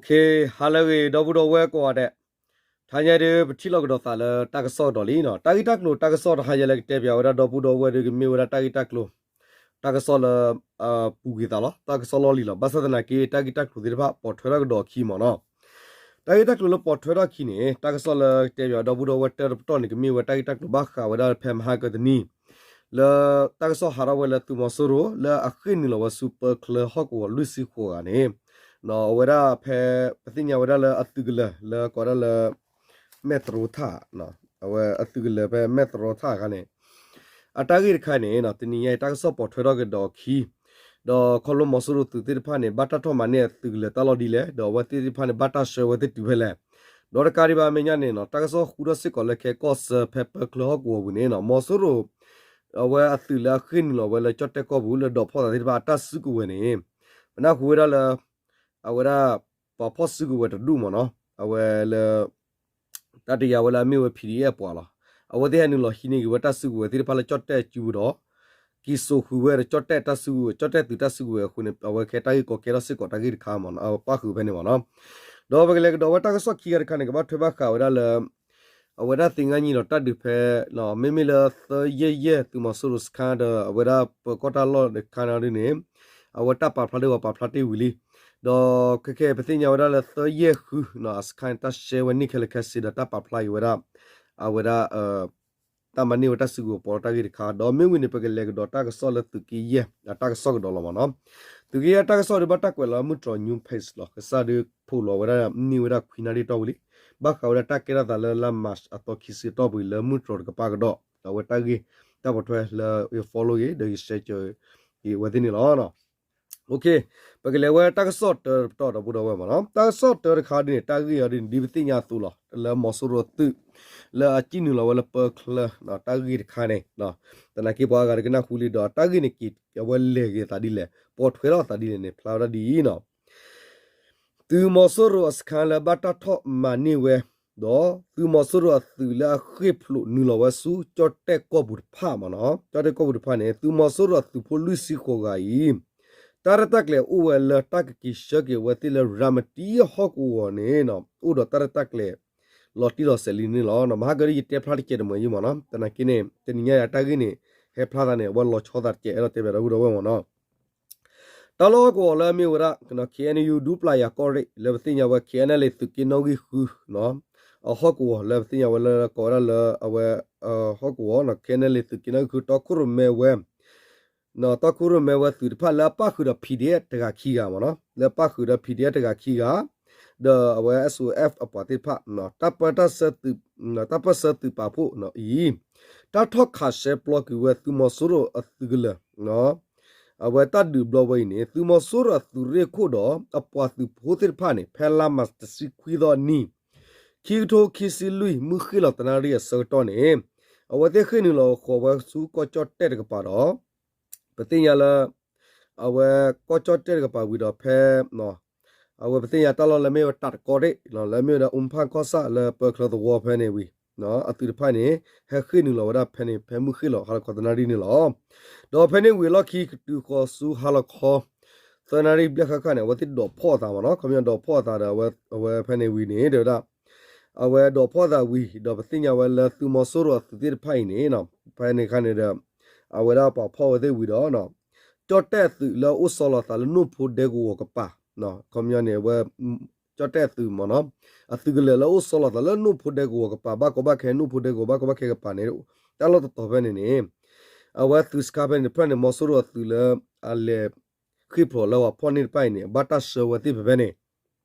ကဲ, ဟါလၢအဂ့ၤ ဒီပုၢ်ဒီဝဲၢ်ကိးဂၤဒဲး, တဟါညါဒုး ပထံၣ်လိာ်ကဒီးသးလၢတၢ်ကစီၣ်ကဒီးလံနီၤ. တၢ်ဂ့ၢ်တၢ်ကျိၤတၢ်ကစီၣ်တဟါညါလၢကတဲပၠးဝဲဒၣ်ဒီပုၢ်ဒီဝဲၢ်ဒုး ကမ့ၢ်ဝဲဒၣ်တၢ်ဂ့ၢ်တၢ်ကျိၤ တၢ်ကစီၣ်လၢ ပူၤကွံာ်သးလီၤ, တၢ်ကစီၣ်လီၢ်လံၤလီၤ. ဘၣ်ဆၣ်သနာ်က့ တၢ်ဂ့ၢ်တၢ်ကျိၤသ့ၣ်တဖၣ် ပိာ်ထွဲထီၣ်ကဒီးအခံမ့ၢ်နီၤ. တၢ်ဂ့ၢ်တၢ်ကျိၤလၢပိာ်ထွဲထီၣ်အခံန့ၣ် တၢ်ကစီၣ်လၢကတဲပၠးဒီပုၢ်ဒီဝဲၢ်တၢ်တပတီၢ်န့ၣ် ကမ့ၢ်ဝဲတၢ်ဂ့ၢ်တၢ်ကျိၤဘၣ်ဃးဝဲဒၣ်ဖဲမဟါကတနံၤ လၢတၢ်ကစီၣ်ဟးထီၣ်ဝဲလၢသုးမီၤစိရိၤ လၢအဃ့ၢ်နုာ်လီၤဝဲဆူပၢချၢဟီၣ်ကဝီၤလွံၢ်ဆံဃိးဂၤန့ၣ်, အဝဲဒၣ်ဖဲ ပသ့ၣ်ညါဝဲဒၣ်လၢအသုးကလၢၤ လၢကိးဒၣ်လၢ မဲၢ်သရီထၣ်, အဝဲအသုးကလၢၤဖဲမဲၢ်သရီထၣ်အခါန့ၣ် အတၢ်ဂ့ၢ်တခါန့ၣ် တနံၤညါအံၤ တၢ်ကစီၣ်ပိာ်ထွဲထီၣ်ကဒီးအခံ ဒီးခီဖျိမီၤစိရိၤသုးသ့ၣ်တဖၣ်န့ၣ် ဘၣ်တၢ်ထီၣ်မၤန့ၢ်အသုးကလၢၤတၢ်လီၢ်ဒ်လဲၣ်, ဒီးအဝဲသ့ၣ်တဖၣ်န့ၣ် ဘၣ်တၢ်ဆှၢဝဲသ့ၣ်တုၤဖဲလဲၣ်. ဒီးတကးဒံးဘၣ်အမဲာ်ညါန့ၣ်နီၤ တၢ်ကစီၣ်ဃုထီၣ်စ့ၢ်ကီးလၢခဲကီၢ်စၢဖဲပၢချၢဟီၣ်ကဝီၤပူၤန့ၣ်နီၤ မီၤစိရိၤ အဝဲအသုးလၢအဃ့ၢ်နုာ်လီၤဝဲလၢကၠီၣ်တဲၣ်ကီၢ်ပူၤလၢဒိးဖီၣ်သးသ့ၣ်တဖၣ်အတၢ်စုကဝဲၤန့ၣ် ပနၢ်ဟူဝဲဒၣ်လၢ အဝဲဒၣ် ပှၤဖီၣ်စုကဝဲၤတဒူၣ်မ့ၢ်နီၤ အဝဲလၢ တၢ်တယာ်ဝဲလၢအမ့ၢ်ဝဲ P D F ပှၤလီၤ. အဝဲသ့ၣ်ဟဲနုာ်လီၤဟံးန့ၢ်က့ၤဝဲတၢ်စုကဝဲၤသ့ၣ်တဖၣ်လၢကၠီၣ်တဲၣ်စုပူၤဒီး က့ၤစိာ်ဃုာ်ဝဲဒီးကၠီၣ်တဲၣ်တၢ်စုကဝဲၤ ကၠီၣ်တဲၣ်သုးတၢ်စုကဝဲၤအဃိန့ၣ် အဝဲခဲတၢ်ဂ့ၢ်ကီကဲထီၣ်စ့ၢ်ကီးတၢ်ဂ့ၢ်တခါမ့ၢ်နီၤ အပၣ်ဃုာ်ဖဲန့ၣ်မ့ၢ်နီၤ. ဒီးပကလဲၤကဒီးဝဲတၢ်ကစီၣ်ခံဂၤတခါန့ၣ် ကဘၣ်ထွဲဘၣ်ဃးဝဲဒၣ်လၢ အဝဲဒၣ်သ့ၣ်ညါနံၤဒီးတၢ်ဒုးဖဲ မ့မ့ၢ်လၢသၢယဲၢ်ယဲၢ်သုးမီၤစိရိၤစခါဒီး အဝဲဒၣ်ပၢၤကီၢ်တၢ်လီၢ်တခါန့ၣ်ဒ်န့ၣ် အဝဲတၢ်ပာ်ဖျါဒ်ဝဲပာ်ဖျါတ့ၢ်ဝံၤလံ. ဒီးခဲကဲပသ့ၣ်ညါဝဲဒၣ်လၢသၢယဲၢ်ဃု အစခါန့ၣ် တၢ်ရှဲဝဲန့ၢ်ခဲလၢာ်ခဲဆ့ဒီးတၢ်ပာ်ဖျါက့ၤဝဲဒၣ် အဝဲဒၣ် တၢ်မၤန့ၢ်ဝဲတၢ်စုကဝဲၤပိာ်တၢ်ဂ့ၢ်တခါ ဒီးမ့ၢ်ဝံၤန့ၣ် ပကလဲၤကဒီးတၢ်ကစီၣ်လၢသုးက့ယဲၢ် အတၢ်ကစီၣ်ကဒီးလီၤမ့ၢ်နီၤ. သုးက့ယဲၢ်တၢ်ကစီၣ်ဒုးဘၣ်တၢ်ကွဲးလီၤလၢမုၢ်တြီၤ News Page လီၤ. ကစၢ်ဒုးဖီၣ်လီၤဝဲဒၣ်န့ၢ်ဝဲဒၣ်ခွံနၣ်ရံၣ်အတီၢ်ပူၤလံ. ဘၣ်ဃးဝဲဒၣ်တၢ်ကဲထီၣ်သးလၢလါ March အသီခံဆံအတီၢ်ပူၤလၢမုၢ်တြီၤတကပၤကဒီး အဝဲတၢ်ဂ့ၢ်တၢ်ပိာ်ထွဲလၢ ယ follow က့ၤ ဒီးယ share က့ၤ က့ၤဝဲသ့ၣ်န့ၣ်လီၤ. တၢ်ကစီၣ်တၢတပတီၢ်ဒီပုၢ်ဒီဝဲၢ်မ့ၢ်နီၤ တၢ်ကစီၣ်တၢတခါဒ်န့ၣ် တၢ်ဂ့ၢ်အီၤဒ်န့ၣ် ဒ်ပသ့ၣ်ညါအသိးလီၤ လၢမီၤစိရိၤသုး လၢအဃ့ၢ်နုာ်လီၤဝဲလၢပၢချၢ တၢ်ဂ့ၢ်တခါန့ၣ် သနာ်က့ပှၤအါဂၤဒုးကနၢ်ဟူလံဒီး တၢ်ဂ့ၢ်န့ၣ်က့ၤအဝဲလဲၤက့ၤအသးဒ်လဲၣ် ပိာ်ထွဲထီၣ်အသးဒ်လဲၣ်န့ၣ် ဖျါဝဲဒၣ်ဒ်အံၤနီၤ. သုးမီၤစိရိၤအစခါလၢဘၣ်တၢ်ထီၣ်မၤန့ၢ်ဝဲ ဒီးသုးမီၤစိရိၤအသုးလၢအဃ့ၢ်ဖျိးနုာ်လီၤဝဲဆူကၠီၣ်တဲၣ်ကီၢ်ပူၤတဖၣ်မ့ၢ်နီၤ ကၠီၣ်တဲၣ်ကီၢ်ပူၤတဖၣ်န့ၣ် သုးမီၤစိရိၤအသုးဖိလွံၢ်ဆံဃိးဂၤအံၤ တၢ်ရဲၣ်တၢ်ကျဲၤအိၣ်ဝဲလၢတၢ်ကက့ၤဆှၢက့ၤအဝဲသ့ၣ်လၢရၤမတံဟီၣ်ကဝီၤန့ၣ် အိၣ်ဒီးတၢ်ရဲၣ်တၢ်ကျဲၤ လီၤတံၢ်လီၤဆဲးလံန့ၣ်လီၤ. မဟါကဒုးယတဲဖျါတကဲးတမှဲၤယံမ့ၢ်နီၤ သနာ်က့န့ၣ် တနံၤညါအံၤတၢ်ဂ့ၢ်န့ၣ် ဟဲဖျါသးန့ၣ် အဝဲလီၤဆီသးတကဲး အဲၣ်ဒိးတဲဘၣ်ဒီပုၢ်ဒီဝဲၢ်မ့ၢ်နီၤ တၢ်လီၢ်ဟီၣ်ကဝီၤလၢအမ့ၢ်ဝဲဒၣ် KNU ဒူပျၢ်ယၤကီၢ်ရ့ၣ် လၢပသ့ၣ်ညါဝဲ KNLA သုးက့နီၣ်ဂံၢ်ဃု အဟီၣ်ကဝီၤလၢပသ့ၣ်ညါဝဲလၢကိးဝဲဒၣ်လၢအဝဲ ဟီၣ်ကဝီၤ KNLA သုးက့နီၣ်ဂံၢ်ဃု တီခိၣ်ရိၣ်မဲဝဲ တီခိၣ်ရိၣ်မဲဝဲသုးတဖၣ်လၢအပၣ်ဃုာ်ဒီး PDF တဂၤခံဂၤမ့ၢ်နီၤ လၢအပၣ်ဃုာ်ဒီး PDF တဂၤခံဂၤ ဒီးအဝဲ SOF အပှၤသ့ၣ်တဖၣ် တၢ်ပၢတၢ်ဆှၢသုး တၢ်ပၢဆှၢသုးပာ်ဖှိၣ်အံၤ တၢ်ထီၣ်ခးရှဲပျီကွံာ်ဝဲသုးမီၤစိရိၤအသုးကလၢၤ အဝဲတၢ်ဒုးဘျီဝဲအံၤန့ၣ် သုးမီၤစိရိၤအသုးရ့ၣ်ခိၣ်ဒီး အပှၤသုးဖိသ့ၣ်တဖၣ်န့ၣ် ဖဲလါမးတဆံခွံသီအနံၤ ခံကထိခံဆံလွံၢ်မုၢ်ဃ့ၢ်လီၤသနၣ်ရံၣ်အဆၢကတီၢ်န့ၣ် အဝဲသ့ၣ်ဃ့ၢ်နုာ်လီၤဃီၤဝဲဆူကီၢ်ကၠီၣ်တဲၣ်တကပၤဒီး ပသ့ၣ်ညါလၢ အဝဲကီၢ်ကၠီၣ်တဲၣ်တကပၤဝံၤဒီးဖဲ အဝဲပသ့ၣ်ညါတၢ်လီၢ်လၢမ့ၢ်ဝဲတၢ်တကီတ့ၢ် လၢမ့ၢ်ဝဲဒၣ် အူဖၣ်ကီၢ်ဆၣ်လၢပၢချၢသဝီဖဲန့ၣ်ဝံၤ အသုးတဖၣ်န့ၣ် ဟဲဃ့ၢ်နုာ်လီၤဝဲဒၣ်ဖဲန့ၣ် ဖဲမုၢ်ဃ့ၢ်လီၤဟါလီၤခီသနၣ်ရံၣ်န့ၣ်လီၤ. ဒီးဖဲန့ၣ်ဝံၤအလီၢ်ခံကတုၤဃီၤဆူဟါလီၤခီ သနၣ်ရံၣ်ဘျဲၣ်ဃၣ်ဃၣ်န့ၣ် အဝဲသ့ၣ်ဒိးဖီၣ်အသးမ့ၢ်နီၤ ခီပညီဒိးဖီၣ်အသးဒီး အဝဲဖဲန့ၣ်ဝံၤန့ၣ် တဲဝဲဒၣ် အဝဲဒိးဖီၣ်အသးဝံၤ ဒီးပသ့ၣ်ညါဝဲလၢသုးမီၤစိရိၤအသုးသ့ၣ်တဖၣ်အံၤန့ၣ် ဖဲန့ၣ်အခါန့ၣ်ဒီး အဝဲဒၣ်ပှၤဖီၣ်ဝဲသ့ၣ်ဝံၤဒီး ကၠီၣ်တဲၣ်အသုးလၢအအိၣ်ဆီလီၤသးလၢနိၣ်ဖိဒဲကဝီၤကပၤ ခီပညီန့ၣ် အဝဲ ကၠီၣ်တဲၣ်အသုးမ့ၢ်နီၤ အသုးကလၢၤလၢအအိၣ်ဆီလီၤသးလၢနိၣ်ဖိဒဲကဝီၤကပၤ ဘၣ်ကီဘၣ်ခဲ နိၣ်ဖိဒဲကဝီၤ ဘၣ်ကီဘၣ်ခဲကပၤန့ၣ် တၢ်လီၢ်တတီၤဖဲန့ၣ်န့ၣ် အဝဲသုးစခါဖဲန့ၣ် တဖျၢၣ်န့ၣ် မီၤစိရိၤအသုးလၢ အလဲၤဃ့ၢ်ဖျိးလၢပှၤဖီၣ်န့ၢ်တဖၣ်အံၤန့ၣ် ဘၣ်တၢ်ဆှၢဝဲသ့ၣ်ဖဲဖဲန့ၣ်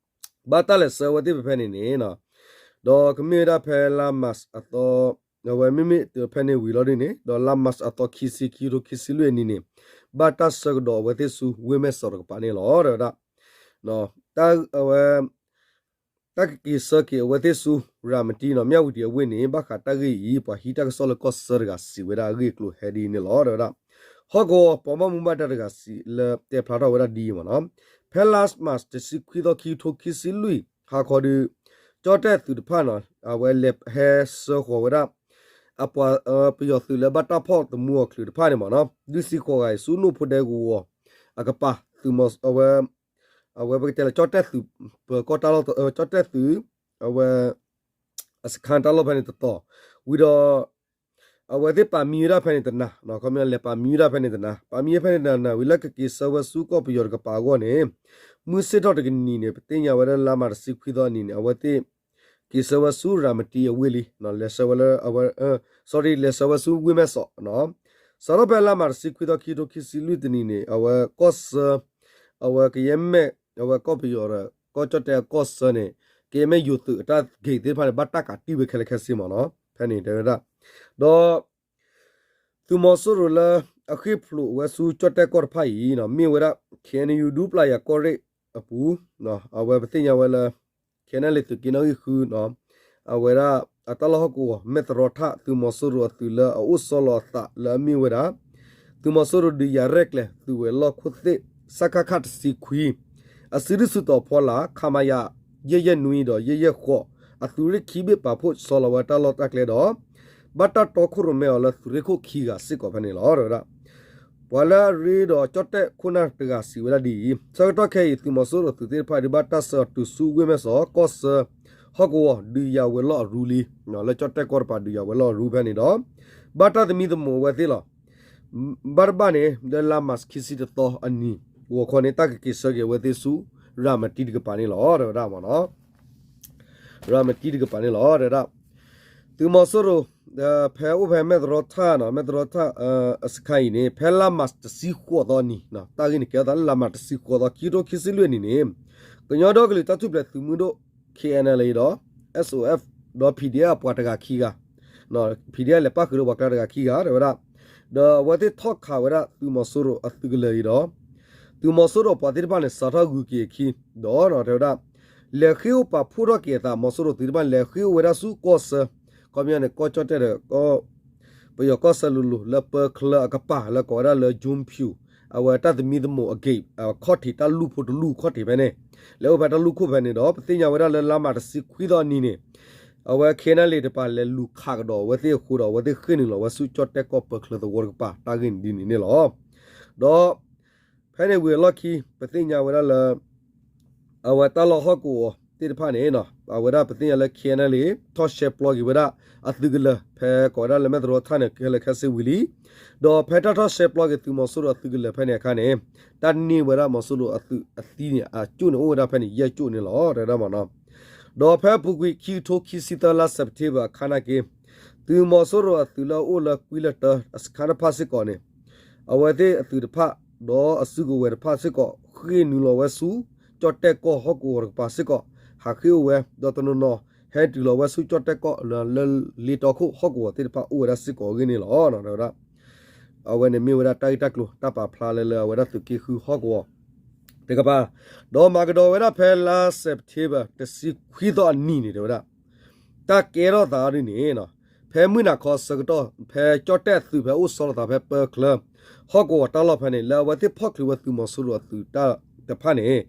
ဘၣ်တၢ်လဲၤဆှၢဝဲသ့ၣ်ဖဲဖဲန့ၣ်န့ၣ် ဒီးကမ့ၢ်ဝဲဒၣ်ဖဲလါမးအသီ အဝဲမ့မ့ၢ်ဖဲန့ၣ်ဝံၤလီၤဒ်န့ၣ် ဒီးလါမးအသီခံဆံ ခံကထိခံဆံလွံၢ်အနံၤန့ၣ် ဘၣ်တၢ်ဆှၢကဒီးအဝဲသ့ၣ်ဆူဝ့ၢ်မဲၢ်စီးတကပၤန့ၣ်လီၤ တဲဝဲဒၣ် တၢ်အဝဲ တၢ်ကက့ၤဆှၢက့ၤအဝဲသ့ၣ်ဆူ ရၤမတံနီၤ မၠၣ်ဝတံၤအဝ့ၢ်န့ၣ် ဘၣ်ဃးတၢ်ဂ့ၢ်အံၤ ပှၤဟံးတၢ်ကစီၣ်လၢကီၢ်ဆၢတဂၤစံးဝဲဒၣ်အဂ့ၢ်အကျိၤဟဲဒ်အံၤန့ၣ်လီၤ တဲဝဲဒၣ် ဟီၣ်ကဝီၤပှၤဘၣ်မူဘၣ်ဒါတဂၤစံးလၢတဲဖျါထီၣ်ဝဲဒၣ်ဒ်အံၤမ့ၢ်နီၤ ဖဲလါမးတဆံခွံသီ ခံကထိခံဆံလွံၢ် ဟါခီဒီး ကၠီၣ်တဲၣ်သုးတဖၣ်နီၤ အဝဲလဲၤဟဲဆှၢဃီၤဝဲဒၣ် အပှၤပယီၤသုးလၢဘၣ်တၢ်ဖီၣ်သမူအီၤချုးတဖၣ်န့ၣ်မ့ၢ်နီၤ လွံၢ်ဆံဃိးဂၤအံၤ ဆူနိၣ်ဖိဒဲကဝီၤအကပၤ သုးမီၤအဝဲ အဝဲပကတဲလၢကၠီၣ်တဲၣ်သုး ပၢၤကီၢ်တၢ်လီၢ် ကၠီၣ်တဲၣ်သုး အဝဲ အစခါတၢ်လီၢ်ဖဲန့ၣ်တတီၤ ဝံၤဒီး အဝဲသ့ၣ်ပာ်မံဝဲဒၣ်ဖဲန့ၣ်တနၤ ခီပညီလဲၤပာ်မံဝဲဒၣ်ဖဲန့ၣ်တနၤ ပာ်မံဝဲဖဲန့ၣ်တနၤဝံၤလၢကက့ၤဆၢဝဲဆူကီၢ်ပယီၤတကပၤအဂီၢ်န့ၣ် မုၢ်ဆ့ၣ်ထီၣ်တကနံၤန့ၣ် ပသ့ၣ်ညါဝဲဒၣ်လါမးတဆံခွံသီအနံၤန့ၣ် အဝဲသ့ၣ် က့ၤဆၢဝဲဆူရၤမတံအဝ့ၢ်လံ လဲၤဆၢဝဲလၢအဝဲ sorry လဲၤဆၢဝဲဆူဝ့ၢ်မဲၢ်စီး စးထီၣ်ဖဲလါမးတဆံခွံသီခံကထိခံဆံလွံၢ်တနံၤန့ၣ် အဝဲကီၢ်ဆၢ အဝဲကယဲၢ်မဲၢ် အဝဲကီၢ်ပယီၤဒီး ကီၢ်ကၠီၣ်တဲၣ်အကီၢ်ဆၢန့ၣ် ကယဲၢ်မဲၢ်ယိၤသုးအတၢ်ဂ့ၢ်သ့ၣ်တဖၣ်န့ၣ် ဘၣ်တၢ်ကးတံၢ်ဝဲခဲလၢာ်ခဲဆ့မ့ၢ်နီၤ ဖဲန့ၣ်တဲဝဲဒၣ် ဒီး သုးမီၤစိရိၤလၢ အဃ့ၢ်ဖျိးဝဲဆူကၠီၣ်တဲၣ်ကီၢ်တဖၣ်အံၤ မ့ၢ်ဝဲဒၣ် ခ့ၣ်အဲၣ်ယူၣ် ဒူပျၢ်ယၤကီၢ်ရ့ၣ်အပူၤ အဝဲပသ့ၣ်ညါဝဲလၢ ခ့ၣ်အဲၣ်ယူၣ် သုးက့နီၣ်ဂံၢ်ဃု အဝဲဒၣ်အတၢ်လီၢ်ဟီၣ်ကဝီၤ မဲၢ်သရီထၣ် သုးမီၤစိရိၤအသုးလၢအအိၣ်ဆီလီၤအသးလၢအမ့ၢ်ဝဲဒၣ် သုးမီၤစိရိၤဒုးယၤရဲၣ်ကျဲၤ သုးဝဲၤလီၢ်ခိၣ်သ့ၣ် စကခ တဆံခွံ အစုဒုၣ်စုတီၤဖီလာ် ခမရ ယဲၢ်ယဲၢ်နွံဒီး ယဲၢ်ယဲၢ်ဃိး အသုးရ့ၣ်ခံဘ့ၣ်ပာ်ဖှိၣ်ဆီလီၤဝဲတၢ်လီၢ်တၢ်ကျဲဒီး ဘၣ်တၢ်တီခိၣ်ရိၣ်မဲအီၤလၢသုးရ့ၣ်ခိၣ်ခံဂၤစ့ၢ်ကီးဖဲန့ၣ်လီၤ တဲဝဲဒၣ် ပှၤလၢအရ့ဒီးကၠီၣ်တဲၣ်ခိၣ်နၢ်တဂၤစံးဝဲဒၣ်ဒ်အံၤ ဆၢကတီၢ်ခဲအံၤ သုးမီၤစိရိၤသုးသ့ၣ်တဖၣ်ဒုးဘၣ်တၢ်ဆှၢအီၤတုၤဆူဝ့ၢ်မဲၢ်စီး ကီၢ်ဆၢ ဟီၣ်ကဝီၤ ဒုးယၤဝဲၤလီၢ်အရူလံ လၢကၠီၣ်တဲၣ်ကီၢ်တပၤဒုးယၤဝဲၤလီၢ်အရူဖဲန့ၣ်ဒီး ဘၣ်တၢ်သမံသမိးအဝဲသ့ၣ်လီၤ ဘၣ်တဘၣ်န့ၣ် လၢလါမးခံဆံတသီအနံၤ ဂီၤခီန့ၣ် တၢ်ကက့ၤဆၢက့ၤအဝဲသ့ၣ်ဆူ ရၤမတံတကပၤန့ၣ်လီၤ တဲဝဲဒၣ်မ့ၢ်နီၤ ရၤမတံတကပၤန့ၣ်လီၤ တဲဝဲဒၣ် သုးမီၤစိရိၤ ဖဲအိၣ်ဖဲမဲၢ်သရီထၣ်နီၤ မဲၢ်သရီထၣ် အစခါအံၤန့ၣ် ဖဲလါမးတဆံဃိးသီအနံၤ တၢ်ဂ့ၢ်န့ၣ်ကဲထီၣ်သးလၢလါမးတဆံဃိးသီ ခံကထိခံဆံလွံၢ်အနံၤန့ၣ် ကညီဒီကလုာ်တၢ်ထူၣ်ဖျဲးသုးမုၢ်ဒိၣ် ခ့ၣ်အဲၣ်ယူၣ် ဒီး SOF ဒီး PDF အပှၤတဂၤခံဂၤ PDF လဲၤပၣ်ဃုာ်ဒီးပှၤကျါတဂၤခံဂၤ တဲဝဲဒၣ် ဒီးအဝဲသ့ၣ်ထီၣ်ခးဝဲဒၣ်သုးမီၤစိရိၤအသုးကလၢၤအံၤဒီး သုးမီၤစိရိၤအပှၤသ့ၣ်တဖၣ်န့ၣ် စးထီၣ်ဂုၤက့ၤအခံ ဒီးတဲဝဲဒၣ် လဲၤဃ့ၢ်အိၣ်ပာ်ဖှိၣ်ထီၣ်က့ၤအသး မီၤစိရိၤသုးတဖၣ်န့ၣ် လဲၤဃ့ၢ်အိၣ်ဝဲဒၣ်ဆူကီၢ်ဆၢ ခီပညီန့ၣ် ကီၢ်ကၠီၣ်တဲၣ်ဒီး ပယီၤကီၢ်ဆၢလိၤလိၤ လၢပၢၤချၢအကပၤ လၢကိးဝဲဒၣ်လၢ Zone Five အဝဲတၢ်သမံသမိးအဂ့ၢ် အခီၣ်ထံးတၢ်လူၢ်ဖိတလူၢ်ခီၣ်ထံးဖဲန့ၣ် လဲၤအိၣ်ဖဲတၢ်လူၢ်ခိၣ်ဖဲန့ၣ်ဒီး ပသ့ၣ်ညါဝဲဒၣ်လၢလါမးတဆံခွံသီအနံၤန့ၣ် အဝဲ ခ့ၣ်အဲၣ်ယူၣ် တပၤလဲၤလူၤခးကဒီးအဝဲသ့ၣ်အဃိဒီး အဝဲသ့ၣ်ဃ့ၢ်နုာ်လီၤဝဲဆူကၠီၣ်တဲၣ်ကီၢ်ပၢၤချၢသဝီတကပၤ တၢ်ဂ့ၢ်န့ၣ်ဒ်န့ၣ်န့ၣ်လီၤ. ဒီး ဖဲန့ၣ်ဝံၤအလီၢ်ခံ ပသ့ၣ်ညါဝဲဒၣ်လၢ အဝဲတၢ်လီၢ်ဟီၣ်ကဝီၤသ့ၣ်တဖၣ်န့ၣ် အဝဲဒၣ်ပသ့ၣ်ညါလၢ ခ့ၣ်အဲၣ်ယူၣ် ထီၣ်ရှဲပျီက့ၤဝဲဒၣ်အသုးကလၢၤ ဖဲကိးဝဲဒၣ်လၢမဲၢ်သရီထၣ်န့ၣ် ခဲလၢာ်ခဲဆ့ဝံၤလံ. ဒီးဖဲတၢ်ထီၣ်ရှဲပျီက့ၤသုးမီၤစိရိၤအသုးကလၢၤဖဲန့ၣ်အခါန့ၣ် တၢ်န့ၢ်ဝဲဒၣ်မီၤစိရိၤအသုးအသံန့ၣ် အကၠိၣ်န့ၣ်အိၣ်ဝဲဒၣ်ဖဲန့ၣ် ယဲၢ်ကၠိၣ်န့ၣ်လီၤ တဲဝဲဒၣ်မ့ၢ်နီၤ. ဒီးဖဲအပူၤကွံာ် ခံကထိခံဆံသၢလါ September အခါနာ်က့ သုးမီၤစိရိၤအသုးလၢအအိၣ်လၢကွံလၢတၢအစခါတဖၣ်စ့ၢ်ကီးန့ၣ် အဝဲသ့ၣ်အသုးတဖၣ် ဒီးအစုကဝဲၤတဖၣ်စ့ၢ်ကီး ဃ့ၢ်နုာ်လီၤဝဲဆူ ကၠီၣ်တဲၣ်ကီၢ်ဟီၣ်ကဝီၤတကပၤစ့ၢ်ကီး ဟးဃ့ၢ်အိၣ်ဝဲ ဒီးတနီၤနီၤ ဟဲတုၤလီၤဝဲဆူကၠီၣ်တဲၣ်ကီၢ်လၢ လၢလ့တီခိၣ်ဟီၣ်ကဝီၤသ့ၣ်တဖၣ်အိၣ်ဝဲဒၣ်စ့ၢ်ကီးအဂ့ၢ်န့ၣ်လီၤ တဲဝဲဒၣ်. အဝဲန့ၣ်မ့ၢ်ဝဲဒၣ်တၢ်ဂ့ၢ်တၢ်ကျိၤ တၢ်ပာ်ဖျါလၢလၢအဝဲဒၣ်သုးက့ဃုဟီၣ်ကဝီၤ တကပၤ ဒီးမၤကဒီးဝဲဒၣ်ဖဲလါ September တဆံခွံသီအနံၤန့ၣ် တဲဝဲဒၣ် တၢ်ကဲထီၣ်သးဒ်န့ၣ် ဖဲမုၢ်နၤခီဆၢကတီၢ် ဖဲကၠီၣ်တဲၣ်အသုးဖဲအိၣ်ဆီလီၤသးဖဲပၢၤချၢ ဟီၣ်ကဝီၤတၢ်လီၢ်ဖဲန့ၣ် လၢအဝဲသ့ၣ်ဖီၣ်ချုးဝဲသုးမီၤစိရိၤအသုးတဖၣ်န့ၣ်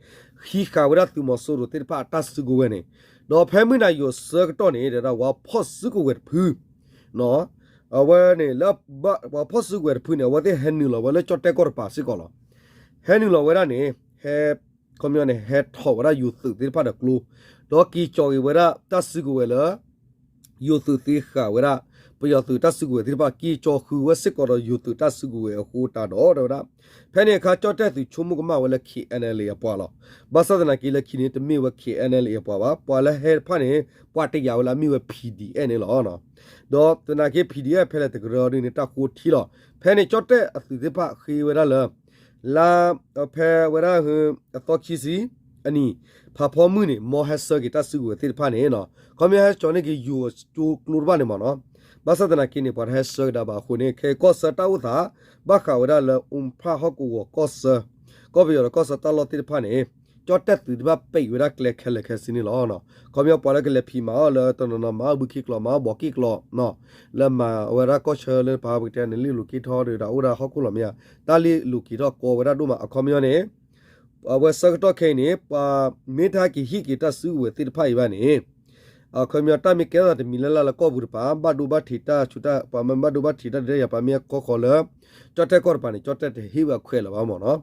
ဟံးဃာ်ဝဲဒၣ်သုးမီၤစိရိၤသ့ၣ်တဖၣ်အတၢ်စုကဝဲၤန့ၣ် ဒီးဖဲမုၢ်နၤယိၤဆၢကတီၢ်န့ၣ် တဲဝဲဒၣ်ပှၤဖီၣ်စုကဝဲၤတဖု အဝဲန့ၣ်လၢ ပှၤဖီၣ်စုကဝဲၤတဖုန့ၣ် အဝဲသ့ၣ်ဟဲနုာ်လီၤဝဲလၢကၠီၣ်တဲၣ်ကီၢ်တပၤစ့ၢ်ကီးလီၤ. ဟဲနုာ်လီၤဝဲဒၣ်န့ၣ် ဟဲ ခီပညီန့ၣ် ဟဲထီၣ်ဝဲဒၣ်ယိၤသုးသ့ၣ်တဖၣ်ဒီးကျိ ဒီးက့ၤကၠီၤက့ၤဝဲဒၣ်တၢ်စုကဝဲၤလၢ ယိၤသုးသ့ဃာ်ဝဲဒၣ် ပယီၤသုးတၢ်စုကဝဲၤသ့ၣ်တဖၣ် က့ၤကၠီၤဃုာ်ဝဲစ့ၢ်ကီးဒီးယိၤသုးတၢ်စုကဝဲၤအဃိတၢ်ဒီး တဲဝဲဒၣ် ဖဲန့ၣ်အခါ ကၠီၣ်တဲၣ်သုးဆိကမိၣ်ကမၣ်ဝဲလၢ ခ့ၣ်အဲၣ်ယူၣ် အပှၤလီၤ. ဘၣ်ဆၣ်သနာ်က့လၢခံန့ၣ် တမ့ၢ်ဝဲ ခ့ၣ်အဲၣ်ယူၣ် အပှၤဘၣ်, ပှၤလၢဟဲတဖၣ်န့ၣ် ပှၤတယာ်ဝဲလၢအမ့ၢ်ဝဲ ပီၣ်ဒီအ့ၣ် န့ၣ်လီၤ. ဒီးသနာ်က့ ပီၣ်ဒီအ့ၣ် ဖဲလဲၣ်တကရၢဒ်န့ၣ် တၢ်ဃိထံလီၤ. ဖဲန့ၣ် ကၠီၣ်တဲၣ်အသုးသ့ၣ်တဖၣ်ဃ့ဝဲဒၣ်လၢ လါ ဖဲဝဲဒၣ် အသီခံဆံအနံၤ ဖးဖီမုၢ်န့ၣ် မ်ဟဲဆှၢက့ၤတၢ်စုကဝဲၤသ့ၣ်တဖၣ်န့ၣ် ခီပညီဟဲကၠီၤန့ၢ်က့ၤယိၤကၠိကျိတဖၣ်န့ၣ်မ့ၢ်နီၤ. ဘၣ်ဆၣ်သနာ်က့န့ၣ် ပှၤတဟဲဆှၢကဒါဘၣ်အဃိန့ၣ် ခဲအံၤကီၢ်ဆၢတၢ်အိၣ်သး ဘၣ်ဃးဝဲဒၣ်လၢ အိၣ်ဖျဲၣ်ဟီၣ်ကဝီၤကီၢ်ဆၢ ကီၢ်ပယီၤဒီးကီၢ်ဆၢတၢ်လီၢ်သ့ၣ်တဖၣ်န့ၣ် ကၠီၣ်တဲၣ်သုးတဖၣ်ပဲာ်ဝဲဒၣ်ကျဲခဲလၢာ်ခဲဆ့န့ၣ်လီၤ. ခီပညီပှၤလၢကလဲၤဖံးမၤအီၣ်လၢတနီၤနီၤ မၤအီၣ်ဘုခ့ကျိာ် မၤအီၣ်ဘီးက့ကျိာ် လၢမၤဝဲဒၣ်ကီၢ်ဆၢလၢပဟးပကတဲန့ၣ် လ့ၣ်လိာ်က့ၤထီၣ်ဒီးတၢ်အိၣ်ဒၣ်ဟီၣ်ခိၣ်လီၤမ့ၢ်ဧါ, တၢ်လ့ၣ်လိာ်က့ၤထီၣ်ကီဝဲဒၣ်ဒိၣ်မး အခီပညီန့ၣ် အဝဲဆၢကတီၢ်ခဲအံၤန့ၣ် ပှၤမ့ၢ်တဟဲက့ၤဟံးက့ၤတၢ်စုကဝဲၤသ့ၣ်တဖၣ်အံၤဘၣ်န့ၣ် အခီပညီတၢ်မ့ၢ်ကဲထီၣ်သးတမံၤလၢ်လၢ်လၢကီၢ်ပူၤတပၤ ဘၣ်ဒိဘၣ်ထံးတၢ်ဆူးတၢ် ပှၤမ့ၢ်ဘၣ်ဒိဘၣ်ထံးတၢ်ဒုးတၢ်ယၤ ပှၤမ့ၢ်ဟဲခီဃီၤလၢ ကၠီၣ်တဲၣ်ကီၢ်တပၤန့ၣ် ကၠီၣ်တဲၣ်တဟ့ၣ်ဝဲအခွဲးလၢၤဘၣ်မ့ၢ်နီၤ.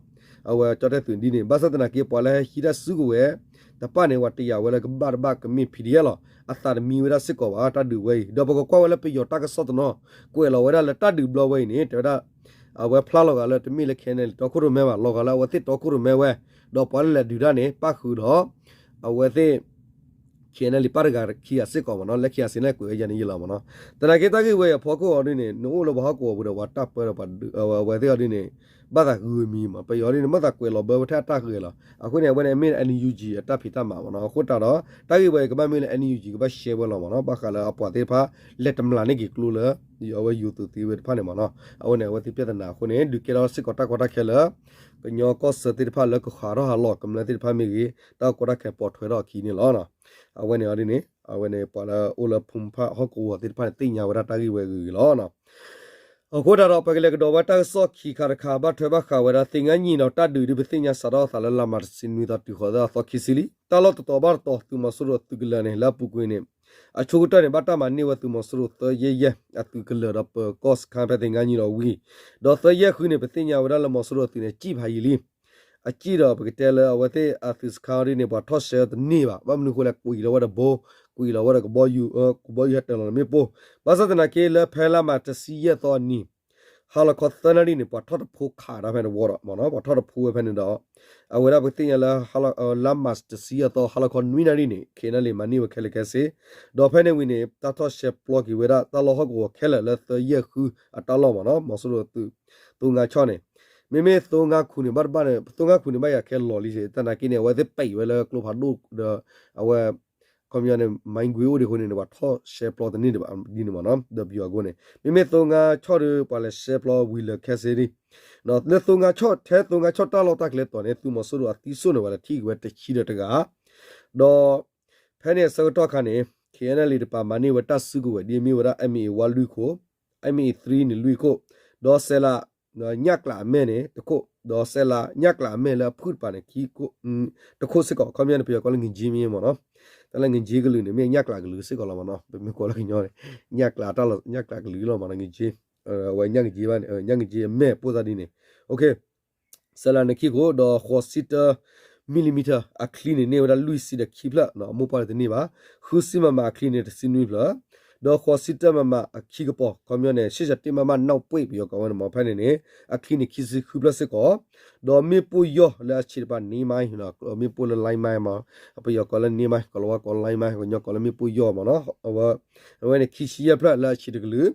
အဝဲကၠီတဲသုးဒ်န့ၣ် ဘၣ်ဆၣ်သနာ်က့ ပှၤလၢဟဲဟံးတၢ်စုကဝဲၤတဖၣ်န့ၣ် ပှၤတယာ်ဝဲလၢကဘၣ်တဘၣ်ကမ့ၢ် P D F လီၤ. အသးတမံဝဲဒၣ်စ့ၢ်ကီးဘၣ် တၢ်ဒုးဝဲအံၤ ဒီးပကကွၢ်ဝဲလၢပယီၤတၢ်ကစီၣ်တနီၤ ကွဲးလီၤဝဲဒၣ်လၢတၢ်ဒုးဘျီဝဲအံၤန့ၣ် တဲဝဲဒၣ် အဝဲဖျါလီၤဂာ်လၢတမ့ၢ်လၢ K N L A တီခိၣ်ရိၣ်မဲဘၣ် လီၤဂာ်လၢအဝဲသ့ၣ်တီခိၣ်ရိၣ်မဲဝဲ ဒီးပှၤလၢလဲၤဒုးတၢ်န့ၣ် ပၣ်ဃုာ်ဒီး အဝဲသ့ၣ် K N L A ပၣ်တဂၤခံဂၤစ့ၢ်ကီးမ့ၢ်နီၤ လၢခံဂၤစ့ၢ်န့ၣ်ကွဲးဝဲယၤန့ၣ်ယလီၤမ့ၢ်နီၤ. သနာ်က့တၢ်ဂ့ၢ်ဝဲအံၤအဖီခိၣ်အီၤဒ်န့ၣ် နအိၣ်လၢပှၤဟီၣ်ကဝီၤပူၤဒီးပှၤတၢ်ပၢဒီးပှၤအဝဲသ့ၣ်အီၤဒ်န့ၣ် ဘၣ်သးဂုာ်မံၤမး ပယီၤဒ်န့ၣ် မ့ၢ်သးကွဲးလီၤဘၢဝဲထဲအတၢ်ဂ့ၢ်လီၤ. အဃိန့ၣ် အဝဲန့ၣ်မ့ၢ် N U G အတၢ်ဖံးတၢ်မၤမ့ၢ်နီၤ. အဃိတၢ်ဒီး တၢ်ဂ့ၢ်ဝဲအံၤကဘၣ်မ့ၢ်လၢ N U G ကဘၣ်ရှဲဝဲလီၤမ့ၢ်နီၤ ဘၣ်ဃးလၢအပှၤသ့ၣ်တဖၣ် လဲၤတမျးန့ၢ်က့ၤကျိလၢ အဝဲယိၤသုးသ့ဝဲတဖၣ်န့ၣ်မ့ၢ်နီၤ. အဝဲန့ၣ် အဝဲသ့ၣ်ပြဿနာအဃိန့ၣ် ဒုးကဲထီၣ်စ့ၢ်ကီးတၢ်ကီတၢ်ခဲလၢ ကညီကီၢ်ဆၢသ့ၣ်တဖၣ်လၢကဃးထီၣ်ဟးလီၤကမျၢၢ်သ့ၣ်တဖၣ်မ့ၢ်ဂ့ၤ တၢ်ကီတၢ်ခဲပိာ်ထွဲထီၣ်အခံန့ၣ်လီၤ. အဝဲန့ၣ်အီၤဒ်န့ၣ် အဝဲန့ၣ် ပှၤလၢအိၣ်လၢဖိမုၢ်ဖးဟီၣ်ကဝီၤသ့ၣ်တဖၣ်န့ၣ် သ့ၣ်ညါဝဲဒၣ်တၢ်ဂ့ၢ်ဝဲအဂ့ၢ်လီၤ. အဃိတၢ်ဒီး ပကလဲၤကဒီးဝဲတၢ်ကစီၣ်ခံခါတခါ ဘၣ်ထွဲဘၣ်ဃးဝဲဒၣ် သင်္ဃန်းညီနောင် တၢ်ဒုးဒ်ပသ့ၣ်ညါစးထီၣ်အသးလၢလါမးတဆံနွံသီတုၤဃီၤသီခံဆံလံ တၢ်လီၢ်တတီၤဘၣ်တတီၤ သုးမီၤစိရိၤအသုးကလၢၤန့ၣ် လၢအပူၤကွံာ်န့ၣ် အဆိကတၢၢ်န့ၣ် ဘၣ်တၢ်မၤန့ၢ်ဝဲသုးမီၤစိရိၤသၢယဲၢ်ယဲၢ်အသုးကလၢၤဒီးပၢၤကီၢ်စခါဖဲသင်္ဃန်းညီနောင်ဝံၤ ဒီးသၢယဲၢ်ဃုန့ၣ် ပသ့ၣ်ညါဝဲဒၣ်လၢမီၤစိရိၤအသုးန့ၣ် စံၣ်ဖးယံာ်လံ အစံၣ်ဒီးပကတဲလၢအဝဲသ့ၣ်အသုးစခါအီၤဒ်န့ၣ် ပှၤထီၣ်ရှဲတန့ၢ်ဘၣ် ဘၣ်မနုၤအဃိလဲၣ် ကွံာ်လီၤဝဲဒီးဘိ ကွံာ်လီၤဝဲဒီးကဘီယူၤ ကဘီယူၤဟဲတၢၤလီၤန့ၣ်မ့ၣ်ပိၢ် ဘၣ်ဆၣ်သနာ်က့လၢဖဲလါမးတဆံယဲၢ်သီအနံၤ ဟါလီၤခီသၢနၣ်ရံၣ်န့ၣ် ပှၤထီၣ်တဖိခးတၢ်ဖဲတဝီဒီးမ့ၢ်နီၤ ပှၤထီၣ်တဖိဝဲဖဲန့ၣ်ဒီး အဝဲဒၣ်ပသ့ၣ်ညါလၢ လါမးတဆံယဲၢ်သီ ဟါလီၤခီနွံနၣ်ရံၣ်န့ၣ် K N L A မၤန့ၢ်ဝဲခဲလၢာ်ခဲဆ့ ဒီးဖဲန့ၣ်ဝံၤန့ၣ် တၢ်ထီၣ်ရှဲပျီက့ၤဝဲဒၣ်တၢ်လီၢ်ဟီၣ်ကဝီၤခဲလၢာ်လၢသၢယဲၢ်ဃုအတၢ်လီၢ်မ့ၢ်နီၤ မီၤစိရိၤသုး သိငါဆီၣ်န့ၣ် မ့မ့ၢ်သိငါခူန့ၣ် ဘၣ်တဘၣ်န့ၣ် သိငါခူန့ၣ် ဘၣ်ယၤခဲလီၤလံ သနာ်က့န့ၣ် အဝဲသ့ၣ်ပဲာ်ဝဲလၢကျိဖးဒိၣ်ဒီး အဝဲ ခီပညီန့ၣ် မၤကွ့အိၣ်ဒံးအဃိန့ၣ် ပှၤထီၣ်ရှဲပျီတန့ၢ်ဒံးဘၣ်ဒ်န့ၣ်မ့ၢ်နီၤ ဒီးပယီၤအဃိန့ၣ် မ့မ့ၢ်သိငါဆီၣ်ဒီး ပှၤလဲၤရှဲပျီဝံၤလၢာ်ခဲဆ့ဒံး လၢသိငါဆီၣ် ထဲသိငါဆီၣ်တၢ်လီၢ်တၢ်ကျဲတီၤန့ၣ် သုးမီၤစိရိၤအသံစိၣ်န့ၣ် ပှၤလဲၤထံၣ်က့ၤဝဲတဆံဒီးတဂၤ ဒီး ဖဲန့ၣ်အဆၢကတီၢ်ခါန့ၣ် K N L A တပၤမၤန့ၢ်ဝဲတၢ်စုကဝဲၤဒ်အမ့ၢ်ဝဲဒၣ် M A A ဝါလွံၢ်ခိၣ် M A A three န့ၣ်လွံၢ်ခိၣ် ဒီးစဲးလး ညၣ်ကျးအမဲၢ်န့ၣ်တခိၣ် ဒီးစဲးလးညၣ်ကျးအမဲၢ်လၢအဖုၣ်တပၤန့ၣ် ခံခိၣ် တခိၣ်စ့ၢ်ကီး ခီပညီန့ၣ် ပယီၤကိးလၢ ငင်ၣ်ကၠ့မ့ၢ်မ့ၢ်နီၤ တၢ်လၢ ငင်ၣ်ကၠ့ကလုာ်န့ၣ် မ့ၢ်ညၣ်ကျးကလုာ်စ့ၢ်ကီးလီၤမ့ၢ်နီၤ ပမ့ၢ်ကိးလၢကညီန့ၣ် ညၣ်ကျးတၢ်လီၢ် ညၣ်ကျးကလုာ်လီၤမ့ၢ်နီၤ ငင်ၣ်ကၠ့ အဝဲညၣ်ကၠ့ဘၣ်န့ၣ် ညၣ်ကၠ့အမဲၢ်ပိၢ်သၣ်ဒ်န့ၣ် စဲးလးန့ၣ်ခံခိၣ် ဒီးဃိးဆံတၢ millimeter အချံန့ၣ် န့ၢ်ဝဲဒၣ်လွံၢ်ဆံဒီးခံဖျၢၣ် အမိၢ်ပှၢ်န့ၣ်တန့ၢ်ဘၣ် ဃုဆံ MM အချံန့ၣ် တဆံနွံဖျၢၣ် ဒီးဃိးဆံတၢ MM အခံကပီၤ ခီပညီန့ၣ် ရှစ်ဆယ်တစ် MM နောက်ပွင့် ပယီၤကိးဝဲန့ၣ်မ့ၢ် ဖဲန့ၣ်န့ၣ် အချံန့ၣ် ခံဆံဃုဖျၢၣ်စ့ၢ်ကီး ဒီးမ့ၣ်ပိၢ်ယီၢ်လၢအဆံးတပၤ နွံမိုင် မ့ၣ်ပိၢ်လၢ လမ်းမိုင် မ့ၢ် ပယီၤကိးလၢ နွံမိုင် ကလီၤဝါကိးလၢ လမ်းမိုင် ကညီကိးလၢမ့ၣ်ပိၢ်ယီၢ်မ့ၢ်နီၤ အဝဲန့ၣ် ခံဆံယဲၢ်ဖျၢၣ်လၢအဆံးတကလုာ်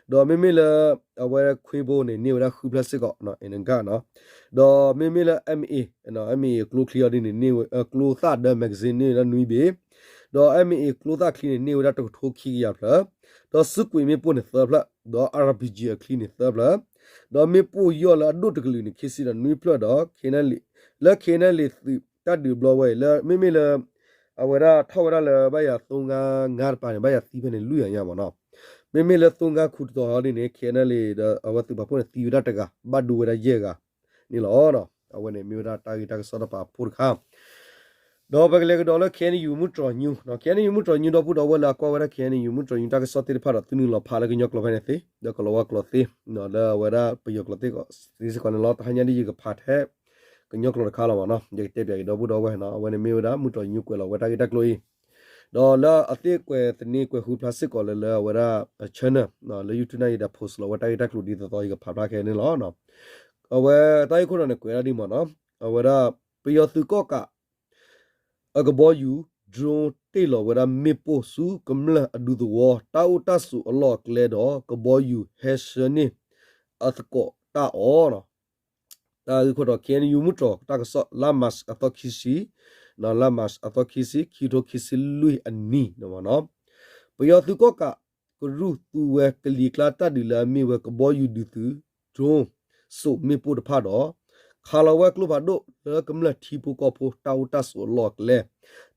ဒီးမ့မ့ၢ်လၢ အဝဲခွ့ဘိန့ၣ် န့ၢ်ဝဲဒၣ်ဃုဖျၢၣ်စ့ၢ်ကီး အ့ၣ်နကၣ်နီၤ ဒီးမ့မ့ၢ်လၢ MA MA ကျိချံအီၤဒ်န့ၣ် န့ၢ်ဝဲ ကျိသၣ်ဒၢ magazine န့ၢ်ဝဲဒၣ်နွံဘ့ၣ် ဒီး MA ကျိသၣ်ချံန့ၣ် န့ၢ်ဝဲဒၣ်တကထိခံကယၤဖျၢၣ် ဒီးစုကွံာ်မ့ၣ်ပိၢ်န့ၣ်သၢဖျၢၣ် ဒီး RPG အချံန့ၣ်သၢဖျၢၣ် ဒီးမ့ၣ်ပိၢ်ယီၢ်လၢအဒိၣ်တကလုာ်န့ၣ် ခံဆံဒီးနွံဖျၢၣ်ဒီး လၢ K N L A သုးတၢ်ဒုးဘျီဝဲအံၤ လၢမ့မ့ၢ်လၢ အဝဲဒၣ်ထီၣ်ဝဲဒၣ်လၢဘၣ်ယၤသိငါငါတပၤန့ၣ် ဘၣ်ယၤသံဖဲန့ၣ်လွံၢ်ဂၤညါမ့ၢ်နီၤ မ့မ့ၢ်လၢသိငါခူတတီၤအီၤဒ်န့ၣ် K N L A ဒီးအဝဲသုးပာ်ဖှိၣ်န့ၣ် သံဝဲဒၣ်တဂၤ ဘၣ်ဒိဝဲဒၣ်ယဲၢ်ဂၤန့ၣ်လီၤ. အဝဲန့ၣ်မ့ၢ်ဝဲဒၣ်တၢ်ဂ့ၢ်တၢ်ကစီၣ်တပၤအဖှိၣ်တခါ ဒီးပကလဲၤကဒီးလၢ K N U မုၢ်တြီၤညူ K N U မုၢ်တြီၤညူ ဒီပုၢ်ဒီဝဲၢ်လၢအကွၢ်ဝဲဒၣ် K N U မုၢ်တြီၤညူတၢ်ကစီၣ်သ့ၣ်တဖၣ်ဒီး သုနုာ်လီၤဖးလၢကညီကျိာ်ဖဲန့ၣ်သ့ ဒီးကလီၤဝါကျိာ်သ့ လၢအဝဲဒၣ်ပယီၤကျိာ်သ့စ့ၢ်ကီးန့ၣ်လီၤ. တဟါညါဒ်ယကဖးထဲ ကညီကျိာ်တခါလီၤမ့ၢ်နီၤ ယကတဲပၠးက့ၤဒီပုၢ်ဒီဝဲၢ်နီၤ အဝဲန့ၣ်မ့ၢ်ဝဲဒၣ်မုၢ်တြီၤညူကွဲးလီၤဝဲတၢ်ဂ့ၢ်တၢ်ကျိၤအံၤ ဒီးလၢအသ့ကွဲးသန့ကွဲးဃုဖျါစ့ၢ်ကီးလၢလၢအဝဲဒၣ် channel လၢ YouTube န့ၣ် ယဒီး post လီၤဝဲတၢ်ဂ့ၢ်တၢ်ကျိၤဒ်သိးသိး ယကဖးဖျါခဲန့ၣ်လီၤ. အဝဲတၢ်ဂ့ၢ်ခိၣ်တီန့ၣ်ကွဲးဒၣ်ဒ်မ့ၢ်နီၤ အဝဲဒၣ် ပယီၤသုးကီၣ်ကး အကဘီယူၤ drone တ့ၢ်လီၤဝဲဒၣ်မ့ၣ်ပိၢ်ဆူကမျၢၢ်အဒူသဝီ တၢ်အိၣ်တၢ်ဆိးအလီၢ်အကျဲဒီး ကဘီယူၤဟဲဆှၢန့ၢ်အသကိးတၢ်အီၤ တၢ်ဂ့ၢ်ခိၣ်တီ K N U မုၢ်တြီၤတၢ်ကစီၣ် လါမးအသီခံဆံ လါမးအသီခံဆံ ခံကထိခံဆံလွံၢ်အနံၤ ပယီၤသုးကီၣ်ကး ကရူၢ်သူဝဲကလံၤကျါတၢ်ဒုးလၢအမ့ၢ်ဝဲကဘီယူၤဒုးသုး drone စိးမ့ၣ်ပိၢ်တဖၣ်ဒီး ခးလီၤဝဲကျိဖးဒိၣ်လၢကမျၢၢ်ထံဖိကီၢ်ဖိတၢ်အိၣ်တၢ်ဆိးအလီၢ်အကျဲ